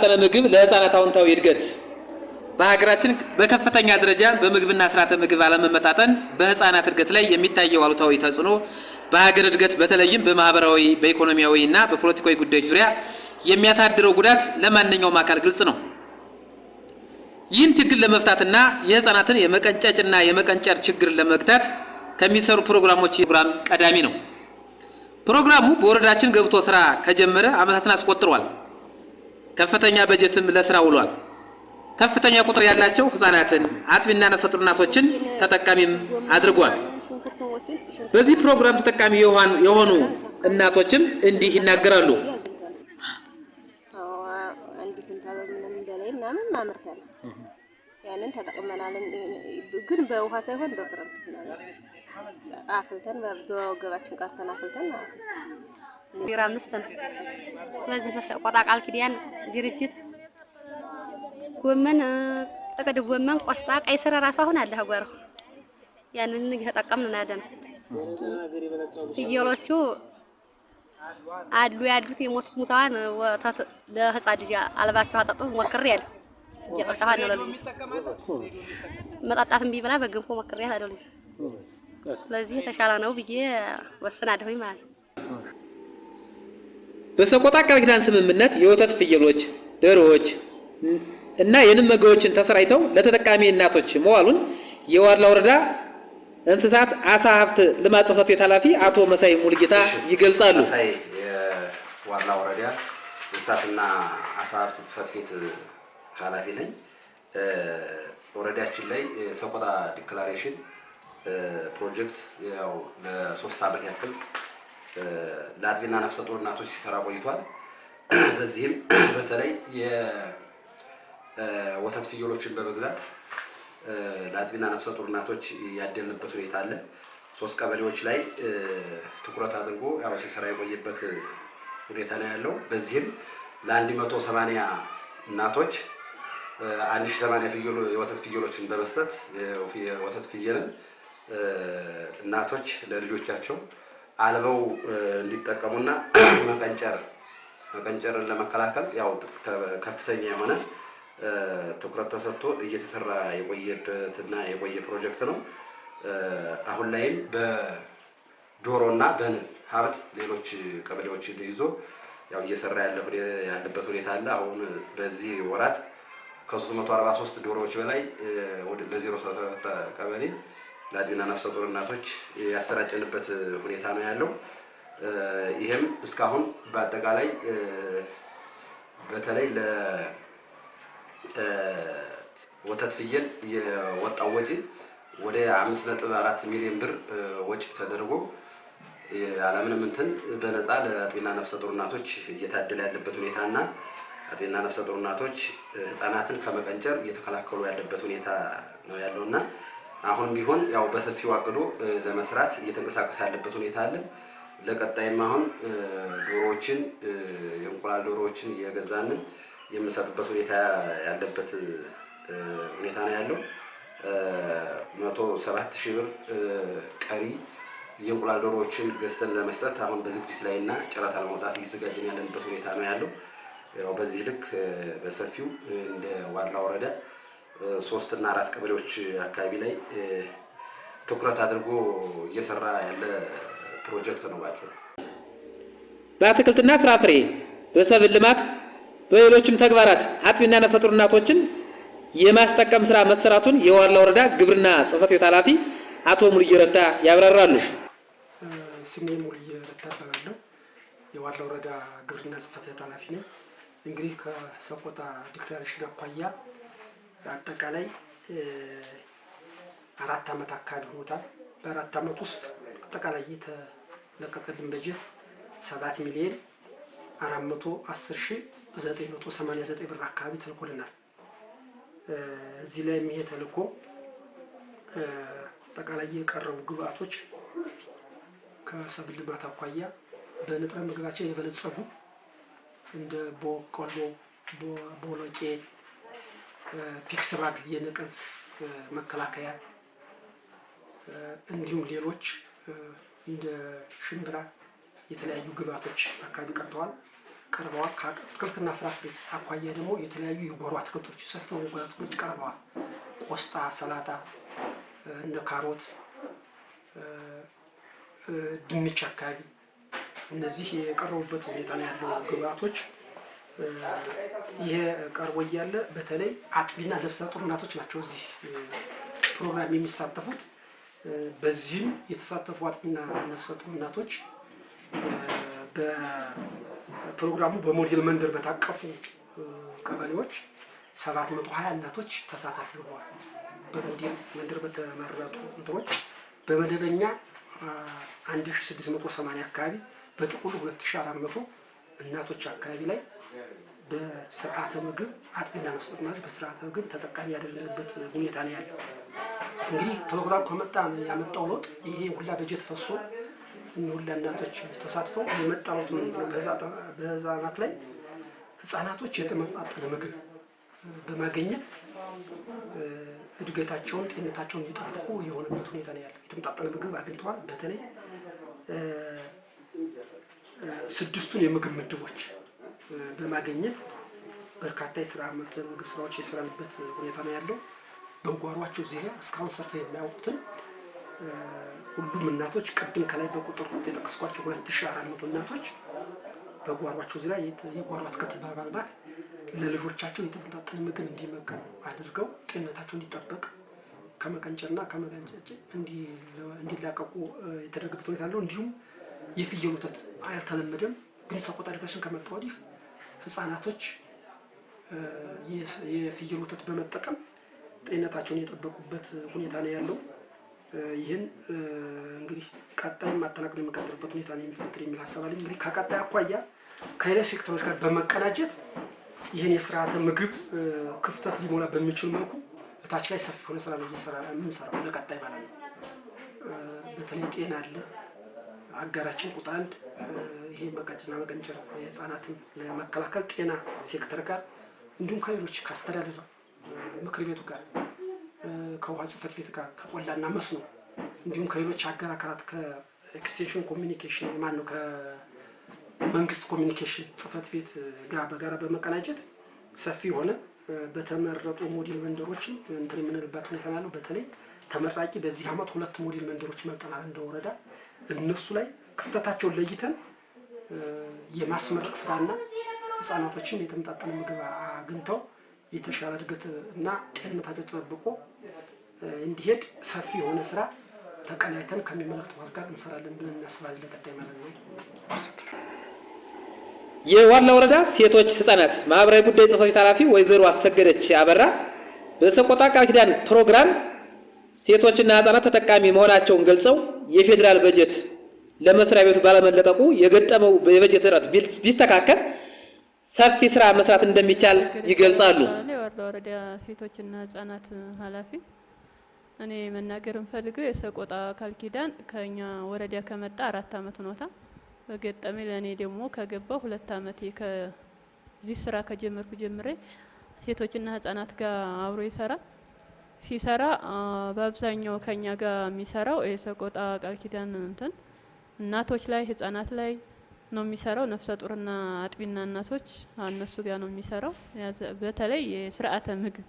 የተመጣጠነ ምግብ ለህፃናት አዎንታዊ እድገት። በሀገራችን በከፍተኛ ደረጃ በምግብና ስርዓተ ምግብ አለመመጣጠን በህፃናት እድገት ላይ የሚታየው አሉታዊ ተጽዕኖ በሀገር እድገት በተለይም በማህበራዊ፣ በኢኮኖሚያዊ እና በፖለቲካዊ ጉዳዮች ዙሪያ የሚያሳድረው ጉዳት ለማንኛውም አካል ግልጽ ነው። ይህን ችግር ለመፍታትና የህፃናትን የመቀንጨጭና የመቀንጨር ችግርን ለመግታት ከሚሰሩ ፕሮግራሞች ፕሮግራም ቀዳሚ ነው። ፕሮግራሙ በወረዳችን ገብቶ ስራ ከጀመረ ዓመታትን አስቆጥሯል። ከፍተኛ በጀትም ለስራ ውሏል። ከፍተኛ ቁጥር ያላቸው ህፃናትን፣ አጥቢና ነፍሰ ጡር እናቶችን ተጠቃሚም አድርጓል። በዚህ ፕሮግራም ተጠቃሚ የሆኑ እናቶችም እንዲህ ይናገራሉ። አንድ ኩንታል ምናምን በላይ ምናምን አምርተናል። ያንን ተጠቅመናል። ግን በውሃ ሳይሆን በክረምት ዝናብ አፍልተን በወገባችን ቀርተን አፍልተን ማለት ነው። 5 ነው። ስለዚህ በሰቆጣ ቃል ኪዳን ድርጅት ጎመን፣ ጥቅል ጎመን፣ ቆስጣ፣ ቀይ ስር እራሱ አሁን አለ ጓሮ ያንን እየተጠቀምን ነው ያለነው። ፍየሎቹ አሉ ያሉት የሞቱት ሙታዋን ወተት ለህፃን ልጅ አልባቸው አጠጡ ሞክሬያለሁ። እየጠጣሁ ነው ለልጅ መጠጣት እምቢ ብላ በገንፎ ሞክሬያለሁ ለልጅ። ስለዚህ የተሻለ ነው ብዬ ወስናለሁኝ ማለት ነው። በሰቆጣ ቃል ኪዳን ስምምነት የወተት ፍየሎች፣ ዶሮዎች እና የንብ መጋዎችን ተሰራጭተው ለተጠቃሚ እናቶች መዋሉን የዋድላ ወረዳ እንስሳት አሳ ሀብት ልማት ጽሕፈት ቤት ኃላፊ አቶ መሳይ ሙሉጌታ ይገልጻሉ። መሳይ የዋድላ ወረዳ እንስሳትና አሳ ሀብት ጽሕፈት ቤት ኃላፊ ነኝ። ወረዳችን ላይ ሰቆጣ declaration ፕሮጀክት ያው ለ3 ዓመት ያክል ለአጥቢና ነፍሰ ጡር እናቶች ሲሰራ ቆይቷል። በዚህም በተለይ የወተት ፍየሎችን በመግዛት ለአጥቢና ነፍሰ ጡር እናቶች ያደልንበት ሁኔታ አለ። 3 ቀበሌዎች ላይ ትኩረት አድርጎ ያው ሲሰራ የቆየበት ሁኔታ ነው ያለው። በዚህም ለ180 እናቶች 1080 ፍየሎ የወተት ፍየሎችን በመስጠት የወተት ፍየልን እናቶች ለልጆቻቸው አልበው እንዲጠቀሙና መቀንጨርን ለመከላከል ያው ከፍተኛ የሆነ ትኩረት ተሰጥቶ እየተሰራ የቆየበትና የቆየ ፕሮጀክት ነው። አሁን ላይም በዶሮና በንብ ሀብት ሌሎች ቀበሌዎችን ይዞ ያው እየሰራ ያለበት ሁኔታ አለ። አሁን በዚህ ወራት ከ343 ዶሮዎች በላይ ወደ ለ07 ቀበሌ ለአጥቢና ነፍሰ ጡር እናቶች ያሰራጨንበት ሁኔታ ነው ያለው። ይሄም እስካሁን በአጠቃላይ በተለይ ለ ወተት ፍየል የወጣው ወጪ ወደ 5.4 ሚሊዮን ብር ወጪ ተደርጎ ያለምንም እንትን በነፃ ለአጥቢና ነፍሰ ጡር እናቶች እየታደለ ያለበት ሁኔታና አጥቢና ነፍሰ ጡር እናቶች ህፃናትን ከመቀንጨር እየተከላከሉ ያለበት ሁኔታ ነው ያለውና አሁን ቢሆን ያው በሰፊው አቅዶ ለመስራት እየተንቀሳቀሰ ያለበት ሁኔታ አለ። ለቀጣይም አሁን ዶሮዎችን የእንቁላል ዶሮዎችን እየገዛን የምንሰጥበት ሁኔታ ያለበት ሁኔታ ነው ያለው። 107,000 ብር ቀሪ የእንቁላል ዶሮዎችን ገዝተን ለመስጠት አሁን በዝግጅት ላይና ጨረታ ለማውጣት እየተዘጋጀን ያለንበት ሁኔታ ነው ያለው። ያው በዚህ ልክ በሰፊው እንደ ዋድላ ወረዳ 3 እና 4 ቀበሌዎች አካባቢ ላይ ትኩረት አድርጎ እየሰራ ያለ ፕሮጀክት ነው ባጭሩ። በአትክልትና ፍራፍሬ፣ በሰብል ልማት፣ በሌሎችም ተግባራት አጥቢና ነፍሰ ጡር እናቶችን የማስጠቀም ስራ መሰራቱን የዋድላ ወረዳ ግብርና ጽሕፈት ቤት ኃላፊ አቶ ሙሉዬ ረታ ያብራራሉ። ስሜ ሙሉዬ ረታ እባላለሁ። የዋድላ ወረዳ ግብርና ጽሕፈት ቤት ኃላፊ ነኝ። እንግዲህ ከሰቆጣ declaration አኳያ አጠቃላይ 4 ዓመት አካባቢ ሆኖታል። በ4 ዓመት ውስጥ አጠቃላይ የተለቀቀልን በጀት 7,410,989 ብር አካባቢ ተልኮልናል። እዚህ ላይ ይሄ ተልኮ አጠቃላይ የቀረቡ ግብአቶች ከሰብል ልማት አኳያ በንጥረ ምግባቸው የበለጸጉ እንደ በቆሎ፣ ቦሎቄ፣ ፒክስባግ የነቀዝ መከላከያ እንዲሁም ሌሎች እንደ ሽምብራ የተለያዩ ግብአቶች አካባቢ ቀርተዋል። ቀርበዋል። ከአትክልትና ፍራፍሬ አኳያ ደግሞ የተለያዩ የጓሮ አትክልቶች፣ ሰፊ የጓሮ አትክልቶች ቀርበዋል። ቆስጣ፣ ሰላጣ፣ እንደ ካሮት፣ ድንች አካባቢ እነዚህ የቀረቡበት ሁኔታ ነው ያለው ግብአቶች። ይሄ ቀርቦ እያለ በተለይ አጥቢና ነፍሰ ጡር እናቶች ናቸው እዚህ ፕሮግራም የሚሳተፉት። በዚህም የተሳተፉ አጥቢና ነፍሰ ጡር እናቶች በፕሮግራሙ በሞዴል መንደር በታቀፉ ቀበሌዎች 720 እናቶች ተሳታፊ ሆነዋል። በሞዴል መንደር በተመረጡ እንትኖች በመደበኛ 1680 አካባቢ፣ በጥቅሉ 2400 እናቶች አካባቢ ላይ በስርዓተ ምግብ፣ አጥቢና ነፍሰ ጡር እናቶች በስርዓተ ምግብ ተጠቃሚ ያደረግንበት ሁኔታ ነው ያለው። እንግዲህ ፕሮግራም ከመጣ ያመጣው ለውጥ፣ ይሄ ሁላ በጀት ፈሶ ሁላ እናቶች ተሳትፈው የመጣ ለውጥ ምንድን ነው? በህፃናት ላይ ህፃናቶች የተመጣጠነ ምግብ በማግኘት እድገታቸውን፣ ጤንነታቸውን እንዲጠብቁ የሆነበት ሁኔታ ነው ያለው። የተመጣጠነ ምግብ አግኝተዋል። በተለይ ስድስቱን የምግብ ምድቦች በማግኘት በርካታ የስርዓተ ምግብ ስራዎች የሰራንበት ሁኔታ ነው ያለው። በጓሯቸው ዙሪያ እስካሁን ሰርተው የማያውቁትን ሁሉም እናቶች፣ ቅድም ከላይ በቁጥር የጠቀስኳቸው 2400 እናቶች በጓሯቸው ዙሪያ የጓሮ አትክልት በማልማት ለልጆቻቸው የተመጣጠነ ምግብ እንዲመገቡ አድርገው ጤንነታቸው እንዲጠበቅ፣ ከመቀንጨርና ከመቀንጨጭ እንዲላቀቁ የተደረገበት ሁኔታ አለው። እንዲሁም የፍየል ወተት አልተለመደም፣ ግን ሰቆጣ declaration ከመጣ ወዲህ ህጻናቶች የፍየል ወተት በመጠቀም ጤንነታቸውን የጠበቁበት ሁኔታ ነው ያለው። ይህን እንግዲህ ቀጣይ ማጠናከር የሚቀጥልበት ሁኔታ ነው የሚፈጥር የሚል ሀሳብ አለኝ። እንግዲህ ከቀጣይ አኳያ ከሌሎች ሴክተሮች ጋር በመቀናጀት ይህን የስርዓተ ምግብ ክፍተት ሊሞላ በሚችል መልኩ እታች ላይ ሰፊ የሆነ ስራ ነው እየሰራ የምንሰራው ለቀጣይ ማለት ነው። በተለይ ጤና አለ፣ አጋራችን ቁጥር አንድ፣ ይሄ መቀጨና መቀንጨር የህፃናትን ለመከላከል ጤና ሴክተር ጋር እንዲሁም ከሌሎች ከአስተዳደር ምክር ቤቱ ጋር፣ ከውሃ ጽሕፈት ቤት ጋር፣ ከቆላና መስኖ፣ እንዲሁም ከሌሎች አጋር አካላት፣ ከኤክስቴንሽን ኮሚኒኬሽን፣ ማን ነው፣ ከመንግስት ኮሚኒኬሽን ጽሕፈት ቤት ጋር በጋራ በመቀናጀት ሰፊ የሆነ በተመረጡ ሞዴል መንደሮች እንትን የምንልባት ሁኔታ ነው ያለው። በተለይ ተመራቂ በዚህ አመት ሁለት ሞዴል መንደሮች መርጠናል እንደ ወረዳ። እነሱ ላይ ክፍተታቸውን ለይተን የማስመረቅ ስራና ህጻናቶችን የተመጣጠነ ምግብ አግኝተው የተሻለ እድገት እና ጤንነታቸው ተጠብቆ እንዲሄድ ሰፊ የሆነ ስራ ተቀናጅተን ከሚመለከተው ጋር እንሰራለን ብለን እናስባለን ለቀጣይ ማለት ነው። የዋድላ ወረዳ ሴቶች ህጻናት ማህበራዊ ጉዳይ ጽሕፈት ቤት ኃላፊ ወይዘሮ አሰገደች አበራ በሰቆጣ ቃል ኪዳን ፕሮግራም ሴቶችና ህጻናት ተጠቃሚ መሆናቸውን ገልጸው የፌዴራል በጀት ለመስሪያ ቤቱ ባለመለቀቁ የገጠመው የበጀት እጥረት ቢስተካከል ሰፊ ስራ መስራት እንደሚቻል ይገልጻሉ። የዋድላ ወረዳ ሴቶችና ህጻናት ኃላፊ፣ እኔ መናገር የምፈልገው የሰቆጣ ቃል ኪዳን ከኛ ወረዳ ከመጣ 4 አመት ሆኖታል። በገጠመኝ ለእኔ ደግሞ ከገባው 2 አመቴ፣ ከዚህ ስራ ከጀመርኩ ጀምሬ ሴቶችና ህጻናት ጋር አብሮ ይሰራል። ሲሰራ በአብዛኛው ከኛ ጋር የሚሰራው የሰቆጣ ቃል ኪዳን እንትን እናቶች ላይ፣ ህጻናት ላይ ነው የሚሰራው። ነፍሰ ጡርና አጥቢና እናቶች እነሱ ጋር ነው የሚሰራው። በተለይ የስርዓተ ምግብ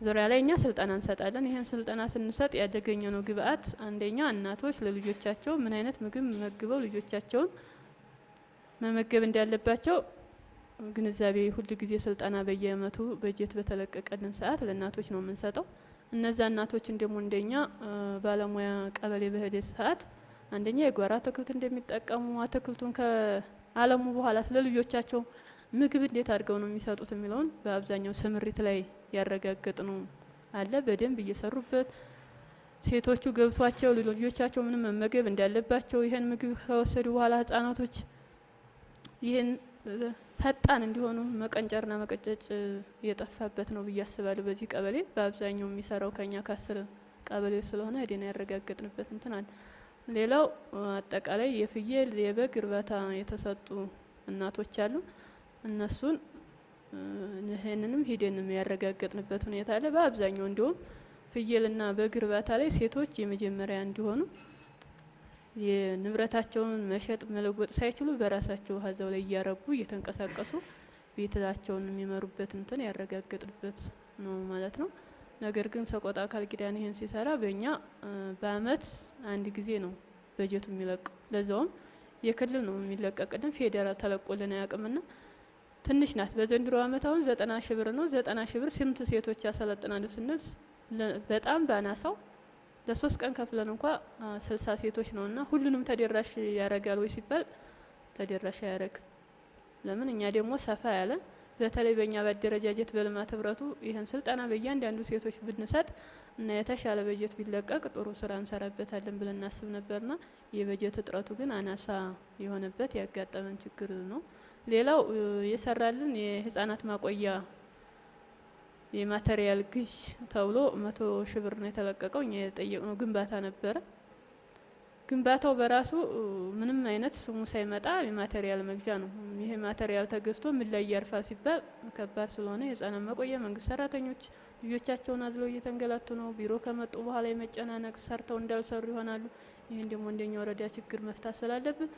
ዙሪያ ላይ እኛ ስልጠና እንሰጣለን። ይህን ስልጠና ስንሰጥ ያገኘነው ግብአት አንደኛ እናቶች ለልጆቻቸው ምን አይነት ምግብ መግበው ልጆቻቸውን መመገብ እንዳለባቸው ግንዛቤ ሁል ጊዜ ስልጠና በየአመቱ በጀት በተለቀቀልን ሰዓት ለእናቶች ነው የምንሰጠው። እነዛ እናቶችን ደግሞ እንደኛ ባለሙያ ቀበሌ በሄደ ሰዓት አንደኛ የጓሮ አትክልት እንደሚጠቀሙ፣ አትክልቱን ከአለሙ በኋላ ለልጆቻቸው ምግብ እንዴት አድርገው ነው የሚሰጡት የሚለውን በአብዛኛው ስምሪት ላይ ያረጋገጥ ነው አለ። በደንብ እየሰሩበት፣ ሴቶቹ ገብቷቸው ልጆቻቸው ምንም መመገብ እንዳለባቸው፣ ይህን ምግብ ከወሰዱ በኋላ ህጻናቶች ይህን ፈጣን እንዲሆኑ፣ መቀንጨርና መቀጨጭ የጠፋበት ነው ብዬ አስባለሁ። በዚህ ቀበሌ በአብዛኛው የሚሰራው ከኛ ከ10 ቀበሌ ስለሆነ ሄደን ያረጋገጥንበት እንትን አለ። ሌላው አጠቃላይ የፍየል፣ የበግ እርባታ የተሰጡ እናቶች አሉ። እነሱን ይህንንም ሂደንም ያረጋገጥንበት ሁኔታ አለ። በአብዛኛው እንዲሁም ፍየልና በግ እርባታ ላይ ሴቶች የመጀመሪያ እንዲሆኑ የንብረታቸውን መሸጥ መለወጥ ሳይችሉ በራሳቸው ሀዘው ላይ እያረቡ እየተንቀሳቀሱ ቤታቸውን የሚመሩበት እንትን ያረጋገጥበት ነው ማለት ነው። ነገር ግን ሰቆጣ ቃል ኪዳን ይሄን ሲሰራ በእኛ በአመት አንድ ጊዜ ነው በጀቱ የሚለቀው። ለዛውም የክልል ነው የሚለቀቅልን፣ ፌዴራል ተለቆልን አያውቅምና ትንሽ ናት። በዘንድሮ አመት አሁን 90 ሺህ ብር ነው። 90 ሺህ ብር ስንት ሴቶች ያሰለጥናሉ ስንል በጣም ባናሳው ለሶስት ቀን ከፍለን እንኳ 60 ሴቶች ነውና ሁሉንም ተደራሽ ያረጋል ወይ ሲባል ተደራሽ አያረግም። ለምን እኛ ደግሞ ሰፋ ያለ በተለይ በእኛ በአደረጃጀት በልማት ህብረቱ ይህን ስልጠና በእያንዳንዱ ሴቶች ብንሰጥ እና የተሻለ በጀት ቢለቀቅ ጥሩ ስራ እንሰራበታለን ብለን እናስብ ነበርና የበጀት እጥረቱ ግን አናሳ የሆነበት ያጋጠመን ችግር ነው። ሌላው የሰራልን የህፃናት ማቆያ የማቴሪያል ግዥ ተብሎ 100 ሺህ ብር ነው የተለቀቀው። እኛ የጠየቅነው ግንባታ ነበረ። ግንባታው በራሱ ምንም አይነት ስሙ ሳይመጣ የማቴሪያል መግዣ ነው። ይሄ ማቴሪያል ተገዝቶ ምን ላይ ያርፋል ሲባል ከባድ ስለሆነ የህፃናት ማቆያ መንግስት ሰራተኞች ልጆቻቸውን አዝለው እየተንገላቱ ነው። ቢሮ ከመጡ በኋላ የመጨናነቅ ሰርተው እንዳልሰሩ ይሆናሉ። ይህን ደግሞ እንደኛ ወረዳ ችግር መፍታት ስላለብን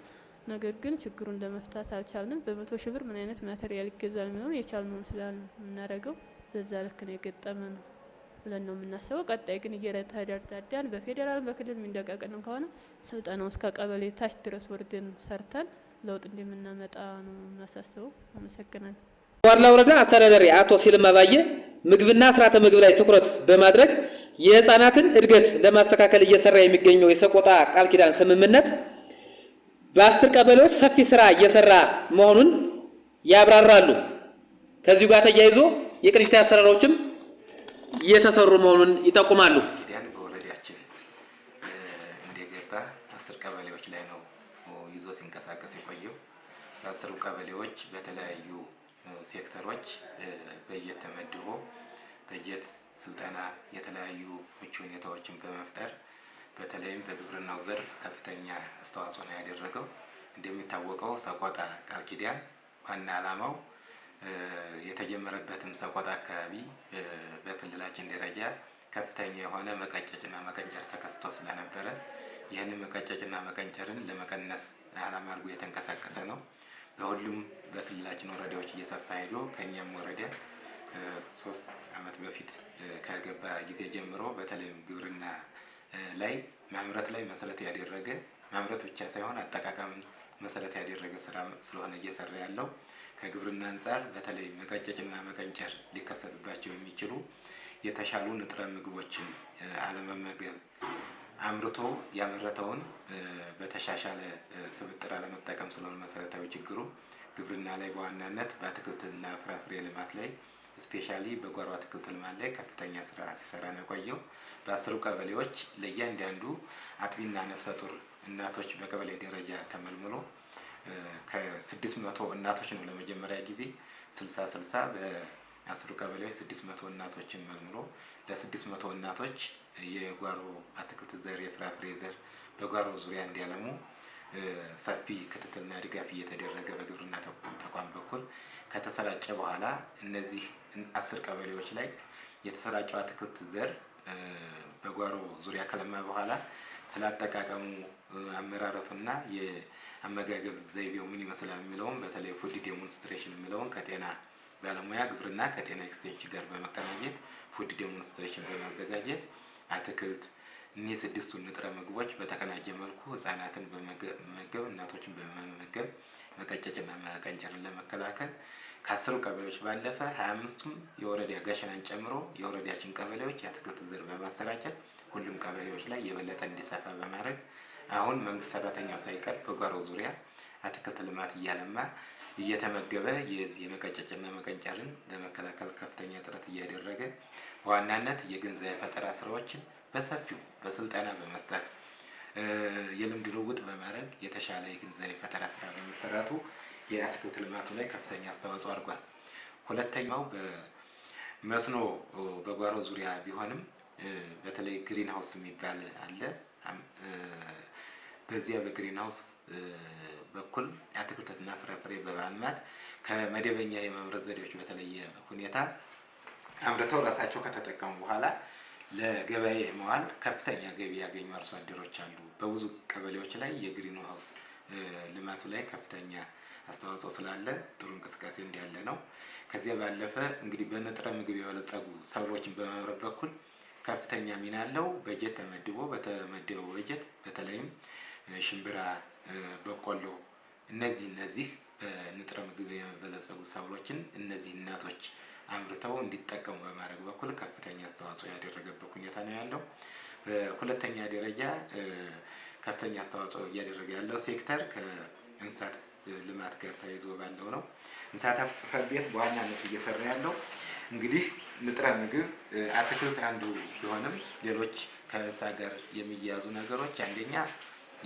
ነገር ግን ችግሩን ለመፍታት አልቻልንም። በ100 ሺህ ብር ምን አይነት ማቴሪያል ይገዛል የሚለውን የቻልነውን ስላልምናደርገው በዛ ልክ ነው የገጠመን ብለን ነው የምናስበው። ቀጣይ ግን እየተረዳዳን በፌዴራል በክልል የሚለቀቅልን ከሆነ ስልጠናው እስከ ቀበሌ ታች ድረስ ወርደን ሰርተን ለውጥ እንደምናመጣ ነው የማሳስበው። አመሰግናለሁ። ዋድላ ወረዳ አስተዳዳሪ አቶ ሲልማ ባየ ምግብና ስርዓተ ምግብ ላይ ትኩረት በማድረግ የህፃናትን እድገት ለማስተካከል እየሰራ የሚገኘው የሰቆጣ ቃል ኪዳን ስምምነት በ10 ቀበሌዎች ሰፊ ስራ እየሰራ መሆኑን ያብራራሉ። ከዚሁ ጋር ተያይዞ የቅንጅት አሰራሮችም እየተሰሩ መሆኑን ይጠቁማሉ። ኪዳን በወረዳችን እንደገባ 10 ቀበሌዎች ላይ ነው ይዞ ሲንቀሳቀስ የቆየው። በ10 ቀበሌዎች በተለያዩ ሴክተሮች በጀት ተመድቦ በጀት ስልጠና የተለያዩ ምቹ ሁኔታዎችን በመፍጠር በተለይም በግብርናው ዘርፍ ከፍተኛ አስተዋጽኦ ነው ያደረገው። እንደሚታወቀው ሰቆጣ ቃል ኪዳን ዋና ዓላማው የተጀመረበትም ሰቆጣ አካባቢ በክልላችን ደረጃ ከፍተኛ የሆነ መቀጨጭና መቀንጨር ተከስቶ ስለነበረ ይህንን መቀጨጭና መቀንጨርን ለመቀነስ ዓላማ አድርጎ የተንቀሳቀሰ ነው። በሁሉም በክልላችን ወረዳዎች እየሰፋ ሄዶ ከእኛም ወረዳ ከ3 ዓመት በፊት ከገባ ጊዜ ጀምሮ በተለይም ግብርና ላይ ማምረት ላይ መሰረት ያደረገ ማምረት ብቻ ሳይሆን አጠቃቀምን መሰረት ያደረገ ስራ ስለሆነ እየሰራ ያለው ከግብርና አንጻር በተለይ መቀጨጭና መቀንጨር ሊከሰትባቸው የሚችሉ የተሻሉ ንጥረ ምግቦችን አለመመገብ፣ አምርቶ ያመረተውን በተሻሻለ ስብጥር አለመጠቀም ስለሆነ መሰረታዊ ችግሩ ግብርና ላይ በዋናነት በአትክልትና ፍራፍሬ ልማት ላይ specially በጓሮ አትክልት ልማት ላይ ከፍተኛ ስራ ሲሰራ ነው የቆየው። በ10 ቀበሌዎች ለእያንዳንዱ አጥቢና ነፍሰ ጡር እናቶች በቀበሌ ደረጃ ተመልምሎ ከ600 እናቶች ነው ለመጀመሪያ ጊዜ 60 60 በ10 ቀበሌዎች 600 እናቶችን መልምሎ ለ600 እናቶች የጓሮ አትክልት ዘር የፍራፍሬ ዘር በጓሮ ዙሪያ እንዲያለሙ ሰፊ ክትትልና ድጋፍ እየተደረገ በግብርና ተቋም በኩል ከተሰራጨ በኋላ እነዚህ 10 ቀበሌዎች ላይ የተሰራጨው አትክልት ዘር በጓሮ ዙሪያ ከለማ በኋላ ስላጠቃቀሙ አመራረቱና የአመጋገብ ዘይቤው ምን ይመስላል የሚለውን በተለይ food demonstration የሚለውን ከጤና ባለሙያ ግብርና ከጤና ኤክስቴንሽን ጋር በመቀናጀት food demonstration በማዘጋጀት አትክልት እነዚህ 6 ንጥረ ምግቦች በተቀናጀ መልኩ ህፃናትን በመመገብ እናቶችን በመመገብ መቀጨጭና መቀንጨርን ለመከላከል ከ10 ቀበሌዎች ባለፈ 25ቱም የወረዳ ጋሸናን ጨምሮ የወረዳችን ቀበሌዎች የአትክልት ዘር በማሰራጨት ሁሉም ቀበሌዎች ላይ የበለጠ እንዲሰፋ በማድረግ አሁን መንግስት ሰራተኛው ሳይቀር በጓሮ ዙሪያ አትክልት ልማት እያለማ እየተመገበ የዚህ የመቀጨጭና መቀንጨርን ለመከላከል ከፍተኛ ጥረት እያደረገ በዋናነት የግንዛቤ ፈጠራ ስራዎችን በሰፊው በስልጠና በመስጠት የልምድ ልውውጥ በማድረግ የተሻለ የግንዛቤ ፈጠራ ስራ በመሰራቱ የአትክልት ልማቱ ላይ ከፍተኛ አስተዋጽኦ አድርጓል። ሁለተኛው በመስኖ በጓሮ ዙሪያ ቢሆንም በተለይ green house የሚባል አለ። በዚያ በ green house በኩል አትክልትና ፍራፍሬ በማልማት ከመደበኛ የማምረት ዘዴዎች በተለየ ሁኔታ አምርተው ራሳቸው ከተጠቀሙ በኋላ ለገበያ መዋል ከፍተኛ ገቢ ያገኙ አርሶ አደሮች አሉ። በብዙ ቀበሌዎች ላይ የ green house ልማቱ ላይ ከፍተኛ አስተዋጽኦ ስላለ ጥሩ እንቅስቃሴ እንዳለ ነው። ከዚያ ባለፈ እንግዲህ በንጥረ ምግብ የበለጸጉ ሰብሎችን በማምረት በኩል ከፍተኛ ሚና አለው። በጀት ተመድቦ በተመደበው በጀት በተለይም ሽምብራ፣ በቆሎ እነዚህ በንጥረ ምግብ የበለጸጉ ሰብሎችን እነዚህ እናቶች አምርተው እንዲጠቀሙ በማድረግ በኩል ከፍተኛ አስተዋጽኦ ያደረገበት ሁኔታ ነው ያለው። በሁለተኛ ደረጃ ከፍተኛ አስተዋጽኦ እያደረገ ያለው ሴክተር ከእንስሳት ልማት ጋር ተያይዞ ባለው ነው። እንስሳት ሀብት ጽሕፈት ቤት በዋናነት እየሰራ ያለው እንግዲህ ንጥረ ምግብ አትክልት አንዱ ቢሆንም ሌሎች ከእንስሳ ጋር የሚያያዙ ነገሮች አንደኛ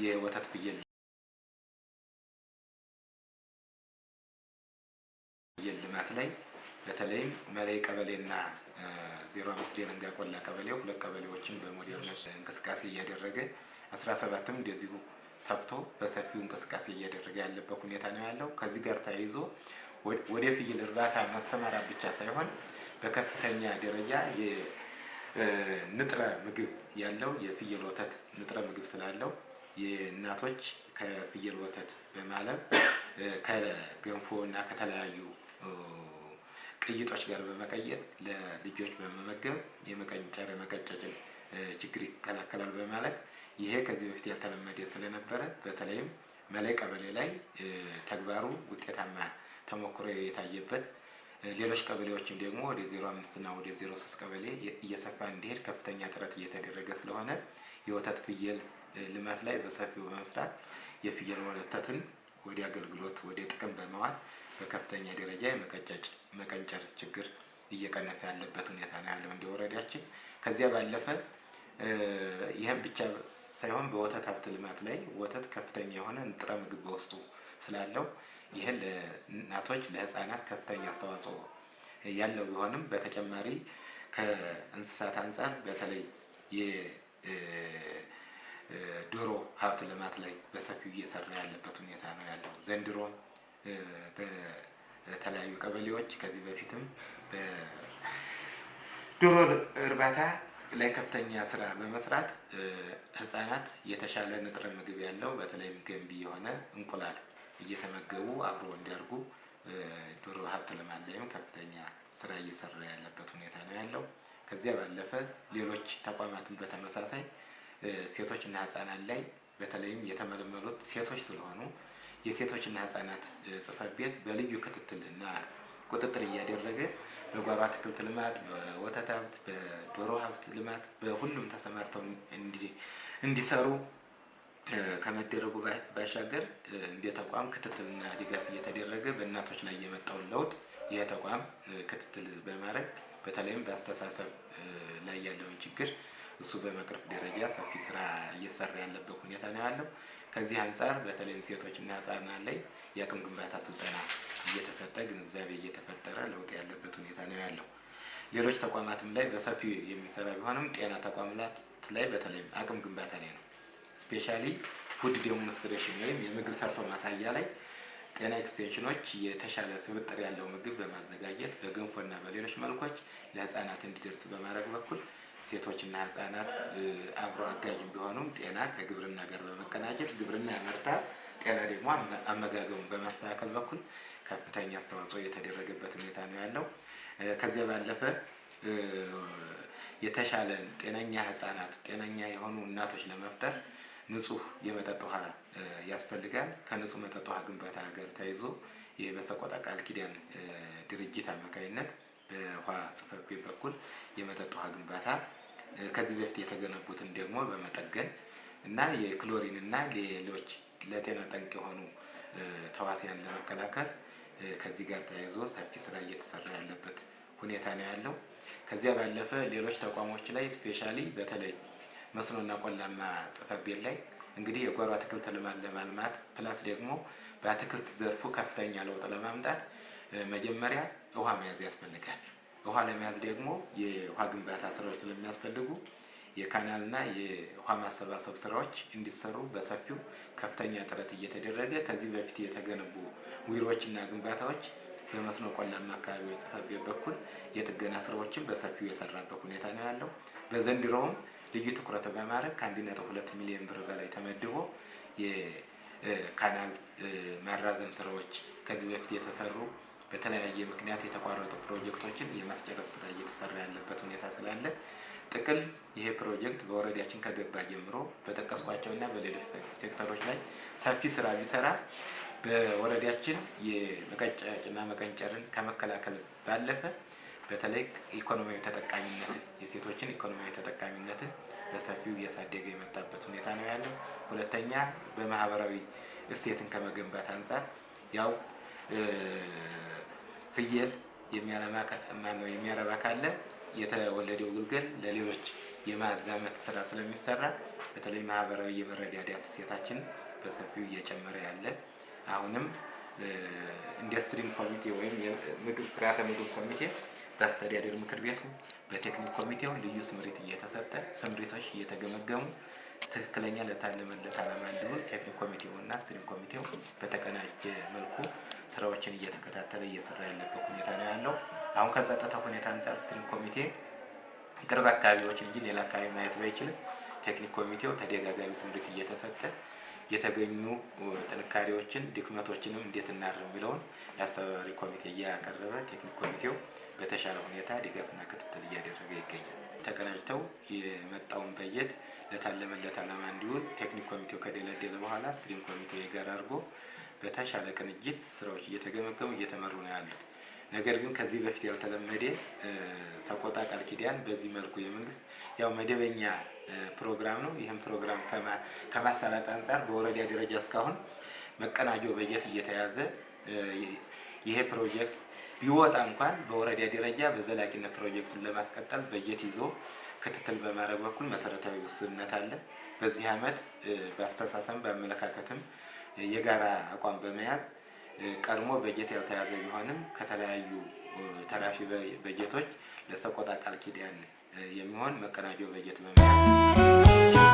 የወተት ፍየል ልማት ላይ በተለይም መላይ ቀበሌና 05 ደለንጋ ቆላ ቀበሌ ሁለት ቀበሌዎችን በሞዴልነት እንቅስቃሴ እያደረገ 17ም እንደዚሁ ሰፍቶ በሰፊው እንቅስቃሴ እያደረገ ያለበት ሁኔታ ነው ያለው። ከዚህ ጋር ተያይዞ ወደ ፍየል እርባታ ማሰማራት ብቻ ሳይሆን በከፍተኛ ደረጃ የንጥረ ምግብ ያለው የፍየል ወተት ንጥረ ምግብ ስላለው የእናቶች ከፍየል ወተት በማለብ ከገንፎ እና ከተለያዩ ቅይጦች ጋር በመቀየጥ ለልጆች በመመገብ የመቀንጨር የመቀጨጭን ችግር ይከላከላል በማለት ይሄ ከዚህ በፊት ያልተለመደ ስለነበረ በተለይም መላይ ቀበሌ ላይ ተግባሩ ውጤታማ ተሞክሮ የታየበት፣ ሌሎች ቀበሌዎችም ደግሞ ወደ 05 እና ወደ 03 ቀበሌ እየሰፋ እንዲሄድ ከፍተኛ ጥረት እየተደረገ ስለሆነ የወተት ፍየል ልማት ላይ በሰፊው በመስራት የፍየል ወተትን ወደ አገልግሎት ወደ ጥቅም በመዋል በከፍተኛ ደረጃ የመቀጨጭ መቀንጨር ችግር እየቀነሰ ያለበት ሁኔታ ነው ያለው እንደ ወረዳችን። ከዚያ ባለፈ ይህም ብቻ ሳይሆን በወተት ሀብት ልማት ላይ ወተት ከፍተኛ የሆነ ንጥረ ምግብ በውስጡ ስላለው ይህን ለእናቶች ለሕፃናት ከፍተኛ አስተዋጽኦ ያለው ቢሆንም በተጨማሪ ከእንስሳት አንጻር በተለይ የዶሮ ሀብት ልማት ላይ በሰፊው እየሰራ ያለበት ሁኔታ ነው ያለው። ዘንድሮ በተለያዩ ቀበሌዎች ከዚህ በፊትም በዶሮ እርባታ ላይ ከፍተኛ ስራ በመስራት ህጻናት የተሻለ ንጥረ ምግብ ያለው በተለይም ገንቢ የሆነ እንቁላል እየተመገቡ አብሮ እንዲያድጉ ዶሮ ሀብት ልማት ላይም ከፍተኛ ስራ እየሰራ ያለበት ሁኔታ ነው ያለው። ከዚያ ባለፈ ሌሎች ተቋማትን በተመሳሳይ ሴቶችና ህጻናት ላይ በተለይም የተመለመሉት ሴቶች ስለሆኑ የሴቶችና ህጻናት ጽሕፈት ቤት በልዩ ክትትልና ቁጥጥር እያደረገ በጓሮ አትክልት ልማት፣ በወተት ሀብት፣ በዶሮ ሀብት ልማት በሁሉም ተሰማርተው እንዲሰሩ ከመደረጉ ባሻገር እንደ ተቋም ክትትልና ድጋፍ እየተደረገ በእናቶች ላይ የመጣውን ለውጥ ይህ ተቋም ክትትል በማድረግ በተለይም በአስተሳሰብ ላይ ያለውን ችግር እሱ በመቅረፍ ደረጃ ሰፊ ስራ እየተሰራ ያለበት ሁኔታ ነው ያለው። ከዚህ አንጻር በተለይም ሴቶችና ህጻናት ላይ የአቅም ግንባታ ስልጠና እየተሰጠ ግንዛቤ እየተፈጠረ ለውጥ ያለበት ሁኔታ ነው ያለው። ሌሎች ተቋማትም ላይ በሰፊው የሚሰራ ቢሆንም ጤና ተቋማት ላይ በተለይም አቅም ግንባታ ላይ ነው። Specially food demonstration ወይም የምግብ ሰርቶ ማሳያ ላይ ጤና ኤክስቴንሽኖች የተሻለ ስብጥር ያለው ምግብ በማዘጋጀት በገንፎና በሌሎች መልኮች ለህፃናት እንዲደርስ በማድረግ በኩል ሴቶችና ህጻናት አብሮ አጋዥ ቢሆኑም ጤና ከግብርና ጋር በመቀናጀት ግብርና ያመርታል፣ ጤና ደግሞ አመጋገቡን በማስተካከል በኩል ከፍተኛ አስተዋጽኦ የተደረገበት ሁኔታ ነው ያለው። ከዚያ ባለፈ የተሻለ ጤነኛ ህጻናት ጤነኛ የሆኑ እናቶች ለመፍጠር ንጹህ የመጠጥ ውሃ ያስፈልጋል። ከንጹህ መጠጥ ውሃ ግንባታ ጋር ተያይዞ በሰቆጣ ቃል ኪዳን ድርጅት አማካኝነት በውሃ ጽሕፈት ቤት በኩል የመጠጥ ውሃ ግንባታ ከዚህ በፊት የተገነቡትን ደግሞ በመጠገን እና የክሎሪን እና ሌሎች ለጤና ጠንቅ የሆኑ ተዋሲያን ለመከላከል ከዚህ ጋር ተያይዞ ሰፊ ስራ እየተሰራ ያለበት ሁኔታ ነው ያለው። ከዚያ ባለፈ ሌሎች ተቋሞች ላይ specially በተለይ መስኖና ቆላማ ጽሕፈት ቤት ላይ እንግዲህ የጓሮ አትክልት ልማት ለማልማት plus ደግሞ በአትክልት ዘርፉ ከፍተኛ ለውጥ ለማምጣት መጀመሪያ ውሃ መያዝ ያስፈልጋል። ውሃ ለመያዝ ደግሞ የውሃ ግንባታ ስራዎች ስለሚያስፈልጉ የካናልና የውሃ ማሰባሰብ ስራዎች እንዲሰሩ በሰፊው ከፍተኛ ጥረት እየተደረገ ከዚህ በፊት የተገነቡ ዊሮችና ግንባታዎች በመስኖ ቆላማ አካባቢዎች ጽሕፈት ቤት በኩል የጥገና ስራዎችን በሰፊው የሰራበት ሁኔታ ነው ያለው። በዘንድሮውም ልዩ ትኩረት በማድረግ ከ1.2 ሚሊዮን ብር በላይ ተመድቦ የ canal ማራዘም ስራዎች፣ ከዚህ በፊት የተሰሩ በተለያየ ምክንያት የተቋረጡ ፕሮጀክቶችን የማስጨረስ ስራ እየተሰራ ያለበት ሁኔታ ስላለ፣ ጥቅል ይሄ ፕሮጀክት በወረዳችን ከገባ ጀምሮ በጠቀስኳቸውና በሌሎች ሴክተሮች ላይ ሰፊ ስራ ቢሰራ በወረዳችን የመቀጨጭና መቀንጨርን ከመከላከል ባለፈ በተለይ ኢኮኖሚያዊ ተጠቃሚነትን፣ የሴቶችን ኢኮኖሚያዊ ተጠቃሚነትን በሰፊው እያሳደገ የመጣበት ሁኔታ ነው ያለው። ሁለተኛ፣ በማህበራዊ እሴትን ከመገንባት አንጻር ያው ፍየል የሚያለማ፣ ማነው፣ የሚያረባ ካለ የተወለደው ግልገል ለሌሎች የማዛመት ስራ ስለሚሰራ በተለይ ማህበራዊ የመረዳዳት እሴታችን በሰፊው እየጨመረ ያለ፣ አሁንም እንደ steering ኮሚቴ ወይም የምግብ ስርዓተ ምግብ ኮሚቴ በአስተዳደር ምክር ቤቱ፣ በቴክኒክ ኮሚቴው ልዩ ስምሪት እየተሰጠ፣ ስምሪቶች እየተገመገሙ፣ ትክክለኛ ለታለመለት ዓላማ እንዲውል ቴክኒክ ኮሚቴው እና steering ኮሚቴው በተቀናጀ መልኩ ስራዎችን እየተከታተለ እየሰራ ያለበት ሁኔታ ነው ያለው። አሁን ከጸጥታ ሁኔታ አንጻር steering ኮሚቴ ቅርብ አካባቢዎች እንጂ ሌላ አካባቢ ማየት ባይችልም ቴክኒክ ኮሚቴው ተደጋጋሚ ስምሪት እየተሰጠ የተገኙ ጥንካሬዎችን ድክመቶችንም እንዴት እናርም የሚለውን ለአስተባባሪ ኮሚቴ እያቀረበ ቴክኒክ ኮሚቴው በተሻለ ሁኔታ ድጋፍና ክትትል እያደረገ ይገኛል። ተቀናጅተው የመጣውን በጀት ለታለመለት ዓላማ እንዲውል ቴክኒክ ኮሚቴው ከደለደለ በኋላ steering ኮሚቴው የጋራ አድርጎ በተሻለ ቅንጅት ስራዎች እየተገመገሙ እየተመሩ ነው ያሉት። ነገር ግን ከዚህ በፊት ያልተለመደ ሰቆጣ ቃል ኪዳን በዚህ መልኩ የመንግስት ያው መደበኛ ፕሮግራም ነው። ይህም ፕሮግራም ከማሳለጥ አንጻር በወረዳ ደረጃ እስካሁን መቀናጆ በጀት እየተያዘ ይሄ ፕሮጀክት ቢወጣ እንኳን በወረዳ ደረጃ በዘላቂነት ፕሮጀክቱን ለማስቀጠል በጀት ይዞ ክትትል በማድረግ በኩል መሰረታዊ ውስንነት አለ። በዚህ ዓመት በአስተሳሰብም በአመለካከትም የጋራ አቋም በመያዝ ቀድሞ በጀት ያልተያዘ ቢሆንም ከተለያዩ ተራፊ በጀቶች ለሰቆጣ ቃል ኪዳን የሚሆን መቀናጆ በጀት በመያዝ